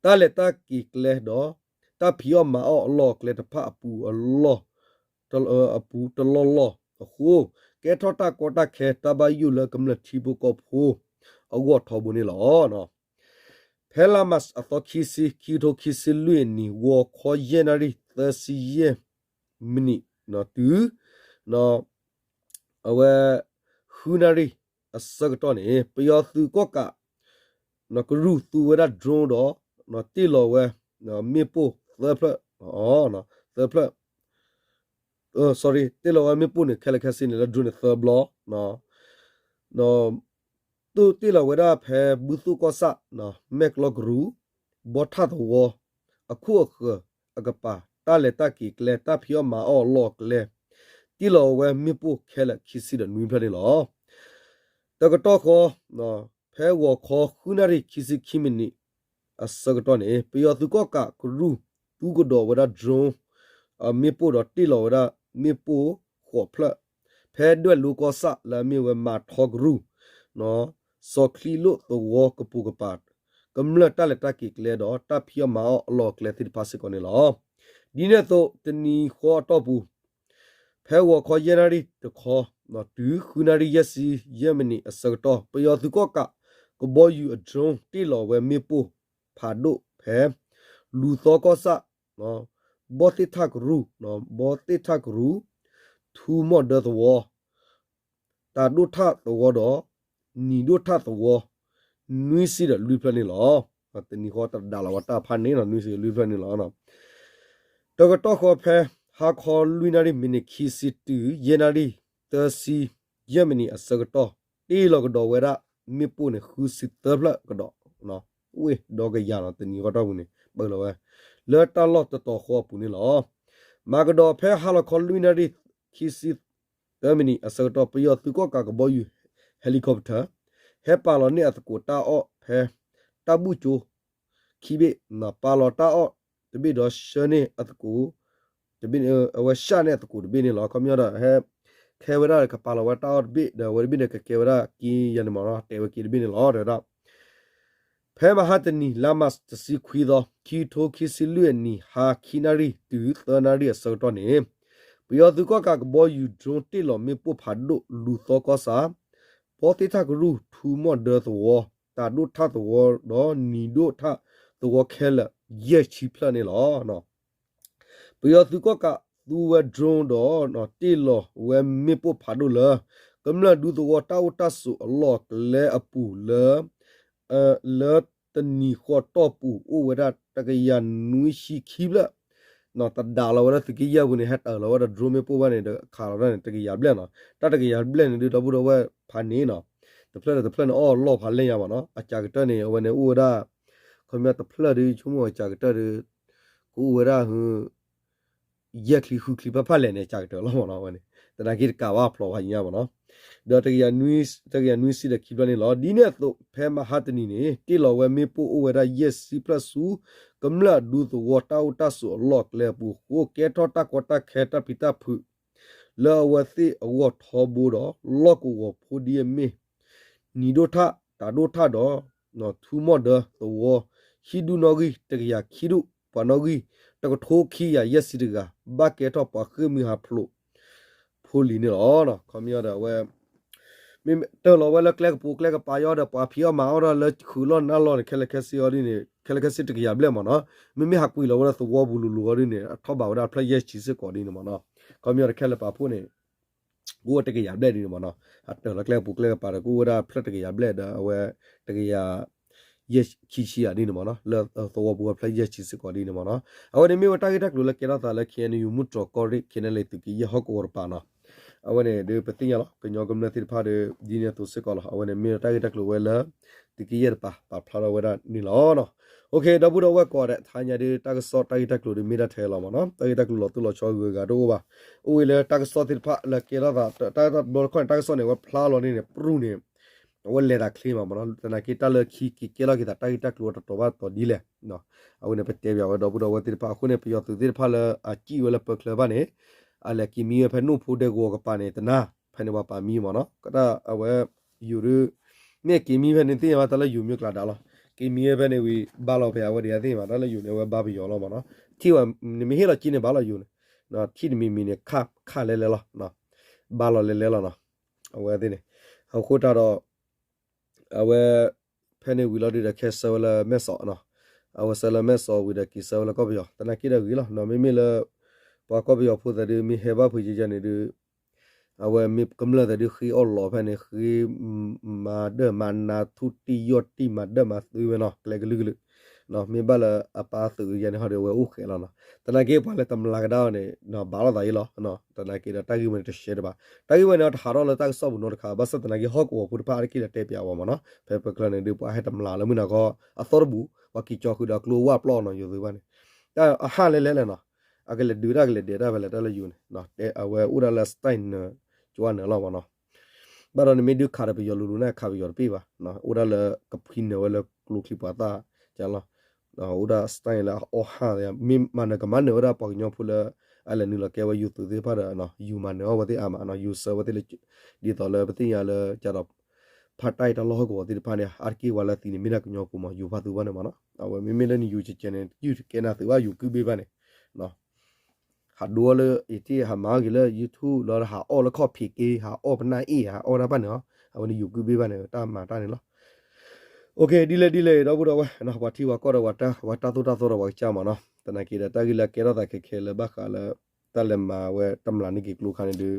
တၢ်လဲၤတၢ်က့ၤကျဲဒီး တၢ်ဖံးအီၣ်မၤအီၣ်အလီၢ်အကျဲတဖၣ်အပူၤအလီၢ် အပူၤတလီၢ်လီၢ်အဃိ ကဲထီၣ်တၢ်ကီတၢ်ခဲတၢ်ဘၣ်ယိၣ်လၢကမျၢၢ်ထံဖိကီၢ်ဖိအဂီၢ်ထီဘိန့ၣ်လီၤ. ဖဲလါမးအသီခံဆံ ခံကထိခံဆံလွံၢ်အနံၤ ဂီၤခီယဲၢ်နၣ်ရံၣ်သၢဆံယဲၢ်မံးနံးတုၤ အဝဲ ဃုနၣ်ရံၣ် အဆၢကတီၢ်န့ၣ် ပယီၤသုးကီၣ်ကး ကရူၢ်သူဝဲဒၣ် drone ဒီး တ့ၢ်လီၤဝဲ မ့ၣ်ပိၢ်သၢဖျၢၣ်, သၢဖျၢၣ်, sorry, တ့ၢ်လီၤဝဲမ့ၣ်ပိၢ်န့ၣ် ခဲလၢာ်ခဲဆ့န့ၣ် လၢ drone န့ၣ်သၢဘျီ ဒီး တ့ၢ်လီၤဝဲဒၣ်ဖဲဘုသိၣ်ကီၢ်ဆၣ် မဲၢ်ကျီကရူၢ် ဘီထၣ်သဝီ အခိၣ်အဃၢၤအကပၤ တၢ်လဲၤတၢ်က့ၤကျဲ တၢ်ဖံးအီၣ်မၤအီၣ်အလီၢ်အကျဲ တ့ၢ်လီၤဝဲမ့ၣ်ပိၢ်ခဲလၢာ်ခံဆံဒီးနွံဖျၢၣ်န့ၣ်လီၤ. တကတီၢ်ဃီ ဖဲဂီၤခီဃုနၣ်ရံၣ်ခံဆံခံမံးနံး အဆၢကတီၢ်န့ၣ် ပယီၤသုးကီၣ်ကးကရူၢ် သူကဒီးဝဲဒၣ် drone မ့ၣ်ပိၢ်ဒီးတ့ၢ်လီၤဝဲဒၣ်မ့ၣ်ပိၢ်ဃိးဖျၢၣ် ဖဲဒွဲၣ်လိကီၢ်ဆၣ်လၢအမ့ၢ်ဝဲမၤထီကရူၢ် စီၤချံလိၣ်သဝီကပိာ်ကပၤ ကမျၢၢ်တၢ်လဲၤတၢ်က့ၤကျဲဒီးတၢ်ဖံးအီၣ်မၤအီၣ်အလီၢ်အကျဲသ့ၣ်တဖၣ်စ့ၢ်ကီးန့ၣ်လီၤ. ဒ်န့ၣ်အသိး တနံၤဃီအတီၢ်ပူၤ ဖဲဂီၤခီယဲၢ်နၣ်ရံၣ်တခီ တုၤဃုနၣ်ရံၣ်ယဲၢ်ဆံယဲၢ်မံးနံးအဆၢကတီၢ် ပယီၤသုးကီၣ်ကးကဘီယူၤအ drone တ့ၢ်လီၤဝဲမ့ၣ်ပိၢ်ဖးဒိၣ်ဖဲ လူၤသီကီၢ်ဆၣ် ဘီသ့ၣ်ထၣ်ကရူၢ်, ဘီသ့ၣ်ထၣ်ကရူၢ်, ထူမီၣ်ဒၢသဝီ, တၢ်ဒိၣ်ထၣ်သဝီဒီး နံၤဒိၣ်ထၣ်သဝီ နွံဆံဒီးလွံၢ်ဖျၢၣ်န့ၣ်လီၤ. တနံၤဃီတဒၣ်လီၤဝဲတၢ်ဖးန့ၣ်နီၤ နွံဆံလွံၢ်ဖျၢၣ်န့ၣ်လီၤ. တကတီၢ်ဃီဖဲ ဟါခီလွံၢ်နၣ်ရံၣ်မံးနံးခံဆံတုၤ ယဲၢ်နၣ်ရံၣ်သၢဆံယဲၢ်မံးနံးအဆၢကတီၢ် တ့ၢ်လီၤကဒီးဝဲဒၣ် မ့ၣ်ပိၢ်န့ၣ် ဃုဆံသၢဖျၢၣ်ကဒီး, အိၣ်ဒီကယၤနီၤ တနံၤဃီတီၢ်ပူၤန့ၣ် ပၢၢ်လီၤဝဲ လၢတၢ်လီၢ်တတီၤဃီအပူၤန့ၣ်လီၤ. မၤကဒီးဖဲဟါလီၤခီလွံၢ်နၣ်ရံၣ်ခံဆံ သၢမံးနံးအဆၢကတီၢ် ပယီၤသုးကီၣ်ကးကဘီယူၤ helicopter ဟဲပာ်လီၤန့ၢ်အသကိးတၢ်အီၣ်ဖဲ တၢ်ဘူၣ်ကၠိ ခံဘ့ၣ်, ပာ်လီၤတၢ်အီၣ်တဘ့ၣ်ဒီးဆှၢန့ၢ်အသကိး, အဝဲဆှၢန့ၢ်အသကိးတဘ့ၣ်န့ၣ်လီၤ. ခီပညီဒီး ဟဲခဲဝဲဒၣ်ကပာ်လီၤဝဲတၢ်အီၣ်တဘ့ၣ် ဒီးအဝဲတဘ့ၣ်န့ၣ်ကကဲဝဲဒၣ်က့ယဲၢ်န့ၣ်မးနီၤ တဲဝဲက့တဘ့ၣ်န့ၣ်လီၤ တဲဝဲဒၣ် ဖဲမဟါတနံၤ လါမၢ်ၡး တဆံခွံသီ ခံကထိခံဆံလွံၢ်အနံၤ ဟါခံနၣ်ရံၣ်တုၤသၢနၣ်ရံၣ်အဆၢကတီၢ်န့ၣ် ပယီၤသုးကီၣ်ကးကဘီယူၤ drone တ့ၢ်လီၤမ့ၣ်ပိၢ်ဖးဒိၣ် လူၤသီကီၢ်ဆၣ်, ဘီသ့ၣ်ထၣ်ကရူၢ် ထူမီၣ်ဒၢသဝီ, တၢ်ဒိၣ်ထၣ်သဝီဒီး နံၤဒိၣ်ထၣ်သဝီခဲလၢာ် ယဲၢ်ဆံဖျၢၣ်န့ၣ်လီၤ. ပယီၤသုးကီၣ်ကးသူဝဲ drone ဒီး တ့ၢ်လီၤဝဲမ့ၣ်ပိၢ်ဖးဒိၣ်လၢ ကမျၢၢ်ဒူသဝီတၢ်အိၣ်တၢ်ဆိးအလီၢ်အကျဲအပူၤလၢ လၢတနံၤဃီတီၢ်ပူၤ အိၣ်ဝဲဒၣ်တကယၤနွံဆံခံဖျၢၣ်, တဒၣ်လီၤဝဲဒၣ်သုးက့ယဲၢ်ပူၤန့ၣ် ဟဲတၢၢ်လီၤဝဲဒၣ် drone မ့ၣ်ပိၢ်ဘၣ်န့ၣ် ဒီးခးလီၤတၢ်န့ၣ် တကယၤဘျဲၣ်နီၤ, တၢ်တကယၤဘျဲၣ်န့ၣ်ဒုး ဒီပုၢ်ဒီဝဲၢ်ဖးန့ၣ်နီၤ, တဖျၢၣ်ဒီးတဖျၢၣ်န့ၣ် အီၣ်လီၢ်ဖးလဲၢ်ညါမးနီၤ, အစှၤကတၢၢ်န့ၣ် အဝဲန့ၣ်အိၣ်ဝဲဒၣ် ခီပညီတဖျၢၣ်ဒုး ဆိကမိၣ်အစှၤကတၢၢ်ဒုး ကအိၣ်ဝဲဒၣ် ယဲၢ်ချံဃုချံဖၣ်ဖၣ်လဲၣ်န့ၣ် စှၤကတၢၢ်လီၤမးနီၤ, အဝဲန့ၣ် သနာ်က့တကးဘၣ်ဖျိးဘၣ်ညါမးနီၤ, ဒီး တကယၤနွံဆံဒီးခံဖျၢၣ်န့ၣ်လီၤ. ဒ်န့ၣ်အသိး ဖဲမဟါတနံၤန့ၣ် တ့ၢ်လီၤဝဲမ့ၣ်ပိၢ်အိၣ်ဝဲဒၣ်ယဲၢ်ဆံဖျၢၣ်ဆူ ကမျၢၢ်ဒူသဝီတၢ်အိၣ်တၢ်ဆိးအလီၢ်အကျဲအပူၤအဃိ ကဲထီၣ်တၢ်ကီတၢ်ခဲတၢ်ပျံၤတၢ်ဖုး လၢအဝဲသ့ၣ်အဂီၢ်ထီဘိဒီး လီၢ်ကဝီၤဖိဒ်အမ့ၢ် နံၤဒိၣ်ထၣ်, တၢ်ဒိၣ်ထၣ်ဒီး ထူမီၣ်ဒၢသဝီ ဟံၣ်ဒူၣ်နီၣ်ဂံၢ် တကယၤခံဒူၣ်, ပှၤနီၣ်ဂံၢ် တကထိခံကယၤယဲၢ်ဆံတဂၤ ဘၣ်ကဲထီၣ်ပှၤဃ့ၢ်မှံဟးဖျိးဖိလံၤန့ၣ်လီၤ. ခီပညီဒီးအဝဲ မ့ၢ်တၢၢ်လီၤဝဲလၢကျဲကပူၤကျဲကပၤအံၤဒီး ပှၤဖံးအီၣ်မၤအီၣ်ဒီးလၢခုးလီၢ်နၢ်လီၢ်န့ၣ် ခဲလၢာ်ခဲဆ့အီၤဒ်န့ၣ် ခဲလၢာ်ခဲဆ့တကယၤဘျဲၣ်မးနီၤ, မ့မ့ၢ်ဟးကွံာ်လီၤဝဲဒၣ်သဝီပူၤလိၤလိၤအီၤဒ်န့ၣ် အထီၣ်ဘးဝဲဒၣ်ဖျၢၣ်ယဲၢ်ဆံစ့ၢ်ကီးဒ်န့ၣ်မးနီၤ, ခီပညီဒီးခဲလၢာ်ပာ်ဖှိၣ်န့ၣ် ကအိၣ်ဝဲတကယၤဘျဲၣ်ဒ်န့ၣ်မးနီၤ, အတၢၢ်လီၤကျဲကပူၤကျဲကပၤဒီး ကအိၣ်ဝဲဒၣ်ဖျၢၣ်တကယၤဘျဲၣ်ဒီး အဝဲ တကယၤ ယဲၢ်ဆံခံဆံဧါဒ်န့ၣ်မးနီၤ, လၢသဝီပူၤအဖျၢၣ်ယဲၢ်ဆံစ့ၢ်ကီးဒ်န့ၣ်မးနီၤ, အဝဲန့ၣ်မ့ၢ်ဝဲတၢ်ဂ့ၢ်တၢ်ကျိၤလၢကဲထီၣ်သးလၢ ခ့ၣ်အဲၣ်ယူၣ် မုၢ်တြီၤကီၢ်ရ့ၣ် ခ့ၣ်အဲၣ်ယူၣ် သုးက့ယဲၢ်ဟီၣ်ကဝီၤတပၤနီၤ, အဝဲန့ၣ်ဒုးပသ့ၣ်ညါလီၤ ကညီကမျၢၢ်သ့ၣ်တဖၣ်ဒီး ဒ်န့ၣ်အသိးစ့ၢ်ကီးလီၤ, အဝဲန့ၣ်မ့ၢ်ဝဲတၢ်ဂ့ၢ်တၢ်ကျိၤဝဲလၢ သုးက့ယဲၢ်တပၤ ပာ်ဖျါထီၣ်ဝဲဒၣ်န့ၣ်လီၤ. ဒီပုၢ်ဒီဝဲၢ်ကိးဂၤဒဲး တဟါညါဒုး တၢ်ကစီၣ်တၢ်ဂ့ၢ်တၢ်ကျိၤဒုးမ့ၢ်ဒၣ်ထဲလီၤမးနီၤ, တၢ်ဂ့ၢ်တၢ်ကျိၤလီၤတိၢ်လီၤဆီဂုၤဂၤတအိၣ်ဘၣ်, အိၣ်ဝဲလၢတၢ်ကစီၣ်သ့ၣ်တဖၣ်လၢကဲထီၣ်သး တၢ်ဘျီတခီၣ်န့ၣ် တၢ်ကစီၣ်န့ၣ် အဝဲဖျါလီၤန့ၣ်န့ၣ် ပြူၢ်န့ၣ် အဝဲလဲၤသးချ့မးမးနီၤ, သနာ်က့တၢ်လၢခံက့ၤကဲထီၣ်က့ၤသးတၢ်ဂ့ၢ်တၢ်ကျိၤတတီၤဘၣ်တတီၤဒ်လဲၣ်, အဝဲန့ၣ် ပတဲပၠးဝဲဒီပုၢ်ဒီဝဲၢ်သ့ၣ်တဖၣ်အဃိန့ၣ် ပယီၤသုးသ့ၣ်တဖၣ်လၢအစံၣ်ဝဲလၢပၢချၢဘၣ်န့ၣ် အလဲၤက့ၤမံဝဲဖဲနိၣ်ဖိဒဲကဝီၤကပၤန့ၣ် တနၤ ဖဲန့ၣ်ပှၤပာ်မံမးနီၤ, ကတၢ်အဝဲ ယိၤဒုး မ့ၢ်က့ၤမံဖဲန့ၣ်သ့ၣ်ညါဘၣ်တၢ်လၢယိၤမ့ၢ်ကျါဒါလီၤ, က့ၤမံဝဲဖဲန့ၣ်ဝံၤ ဘၣ်လီၤဖဲအဝဲဒၣ်သ့ၣ်ညါဘၣ်တၢ်လၢယိၤန့ၣ် အဝဲဘါပယီၤလီၤမးနီၤ, ထံၣ်ဝဲ နမ့ၢ်ဟ့ၣ်လီၤက့န့ၣ်ဘၣ်လီၤယိၤန့ၣ်, ထံၣ်တမံၤမံၤန့ၣ် ခးလဲၤလဲၤလီၤ, ဘၣ်လီၤလဲၤလဲၤလီၤနီၤ, အဝဲသ့ၣ်န့ၣ် အဃိတၢ်ဒီး အဝဲ ဖဲန့ၣ်ဝံၤလီၤဒုးဒီးခဲဆှၢဝဲလၢမဲၢ်စီးနီၤ, အဝဲဆှၢလၢမဲၢ်စီးဝံၤဒီးက့ၤဆှၢဝဲလၢကီၢ်ပယီၤ သနာ်က့ဒီးဂ့ၤလီၤနီၤ, မ့မ့ၢ်လၢ ပှၤကီၢ်ပယီၤဖိသ့ၣ်ဒုး မ့ၢ်ဟဲဘၣ်ဖုးယဲယဲန့ၣ်ဒုး အဝဲမ့ၢ်ကမျၢၢ်သးဒုးဃ့အီၣ်လီၤဖဲန့ၣ် ဃ့မၤဒၢၣ်မၤနးထူၣ်တံၢ်ယီၢ်တံၢ်မၤဒၢၣ်မၤသုဝဲနီၤ ကျဲကလုာ်ကလုာ်, မ့ၢ်ဘၣ်လၢအပၢ်သုးယါန့ၣ်ဟီဒီးအဝဲအိၣ်ဃဲးလီၤနီၤ. သနာ်က့ပှၤလၢတမျးကဒါအီၤန့ၣ် ဘၣ်လိာ်သးအံၤလီၤ. သနာ်က့ဒီးတၢ်ဂ့ၢ်ဝဲန့ၣ်တရှဲတဘၣ်, တၢ်ဂ့ၢ်ဝဲန့ၣ်တဟးထီၣ်လၢတၢ်ကစီၣ်ပူၤနီတခါ ဘၣ်ဆၣ်သနာ်က့ဟီၣ်ကဝီၤဖိတဖၣ်အါတက့ၢ်လၢတဲပၠးဝဲမ့ၢ်နီၤ ဖဲပကျၢၢ်န့ၣ်ဒုးပှၤဟဲတမျးလၢမုၢ်နၤခီ အသီတဘူၣ် ပှၤက့ၤကၠီဃုာ်ဒီးကျိဝၢ်ပျီနီၤ ယိၤသုးဘၣ်န့ၣ် တၢ်အဟၣ်လဲၣ်လဲၣ်လဲၣ်နီၤ, အကလဲၤဒုးတၢ်ကလဲၤဒဲးတၢ်ဖဲလဲၣ်တၢ်လၢယိၤန့ၣ် အဝဲအိၣ်ဒၣ်လၢ style နၢၤ ကၠီနၢၤလီၤမ့ၢ်နီၤ. ဘၣ်ဒီးနမ့ၢ်ဒုးခးဒီးပယီၤလူၤလူၤန့ၣ် ခးပယီၤတပ့ၢ်ဘၣ်, အိၣ်ဒၣ်လၢကဖှံနၢၤဝဲလၢကျိချံမျိာ်သၣ်ကလီၤ, အိၣ်ဒၣ် style လၢအအီၣ်ဟၣ် မ့ၢ်မၤနၢၤကမၤနၢၤဝဲဒၣ်ပှၤကညီဖိလၢ အလဲၤနုာ်လီၤကဲဝဲယိၤသုးသ့ၣ်တဖၣ်ဒီး ယိၤမၤနၢၤအီၣ်ဝဲသ့ၣ်အါမးနီၤ, ယိၤဆၢဝဲသ့ၣ်လၢ ဒ်သိးလၢပသ့ၣ်ညါလၢကဒီး ဖးတၢ်အံၤတၢ်လီၢ်ဟီၣ်ကဝီၤသ့ၣ်တဖၣ်န့ၣ် အါတက့ၢ်ပှၤလၢသံန့ၣ် မ့ၢ်ဒၣ်ကညီဖိမး ယိၤဖါသူဘၣ်န့ၣ်မ့ၢ်နီၤ, အဝဲမ့မ့ၢ်လၢနယိၤကဲကဲန့ၣ် ယုၢ်တကဲနၤသုးဘၣ်ယိၤကုၢ်ဘ့ၣ်ဘၣ်န့ၣ် ဟးဒိလၢ အံၤတ့ၢ်ဟးမၤအီၤက့ၤလၢ YouTube လီၤဟးအီၣ်လၢခီၣ်ဖံးက့ ဟးအီၣ်ပနၢ်အ့ၣ် ဟးအီၣ်တၢ်ဘၣ်န့ၣ်လီၤ, အဝဲန့ၣ်ယိၤကုၢ်ဘ့ၣ်ဘၣ်န့ၣ် တၢ်မၤတၢ်န့ၣ်လီၤ. ဒ်လဲၣ်ဒ်လဲၣ် ဒီပုၢ်ဒီဝဲၢ် ပှၤထံၣ်ဝဲကီၢ်ဒီး ပှၤတၢ်သိၣ်တၢ်သီဒီးပှၤကစၢ်မ့ၢ်နီၤ, သနာ်က့ဒီးတၢ်ဂ့ၢ်လၢအကဲထီၣ်သးခဲခဲလၢဘၣ်ဃးလၢ တၢ်လဲၤမၤဝဲတမျးန့ၢ်က့ၤကျိခါန့ၣ်ဒီး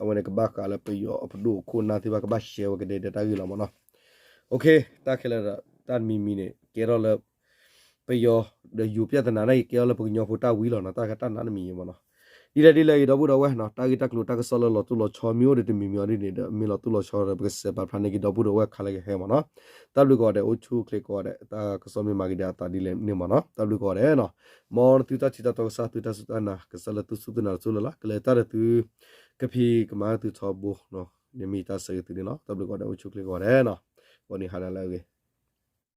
အဝဲန့ၣ်ကဘၣ်ဃးလၢပယီၤအပဒိၣ်အခိၣ်နၢ်သ့ၣ်တဖၣ်ကဘၣ်ရှဲဝဲကဒဲကဒဲတၢ်ဂ့ၢ်လီၤမ့ၢ်နီၤ. တၢ်ခဲလၢာ်ဒီး တၢ်တမံၤမံၤန့ၣ် ကဲထီၣ်လၢ ပယီၤဒီးယိၤပြဿနာန့ၣ် ကဲထီၣ်လၢပကညီဖိတၢ်ဝံလီၤနီၤ, တၢ်တၢ်နးတမံၤမ့ၢ်နီၤ. ဒ်လဲၣ်ဒ်လဲၣ်အံၤ ဒီပုၢ်ဒီဝဲၢ်နီၤ, တၢ်ဂ့ၢ်တၢ်ကျိၤတၢ်ကစီၣ်လၢလီၤတိၢ်လီၤဆီမ့ၢ်အိၣ်ဒီးတမံၤမံၤအီၤဒ်န့ၣ်ဒီး မ့ၢ်လီၤတိၢ်လီၤဆီဒီး ပကစဲးပာ်ဖျါန့ၢ်က့ၤဒီပုၢ်ဒီဝဲၢ်ခဲလၢာ်ကဟဲမ့ၢ်နီၤ. တၢ်ဘျုးကိးဂၤဒဲး အိၣ်ဆူၣ်အိၣ်ချ့ကိးဂၤဒဲး တၢ်ကစီၣ်မ့ၢ်မၤက့ၤဒီးအသးဒ်လဲၣ်န့ၣ်မ့ၢ်နီၤ, တၢ်ဘျုးကိးဂၤဒဲးနီၤ. မ်နသုတၢ်ထံၣ်တၢ်တီကစၢ် သုတၢ်စူၢ်တၢ်နာ် ကစၢ်လၢသုစူၢ်သုနာ်တစိၢ်လၢ်လၢ် ကလဲၤတၢ်ဒီးသု ကဖံးကမၤသုထီဘိ န့ၣ်မ့ၢ်တၢ်ဆၢဂ့ၤသုန့ၣ်လီၤ. တၢ်ဘျုးကိးဂၤဒဲး အိၣ်ဆူၣ်အိၣ်ချ့ကိးဂၤဒဲးနီၤ, ကိးနံၤဟါနၤလၢအဂ့ၤ.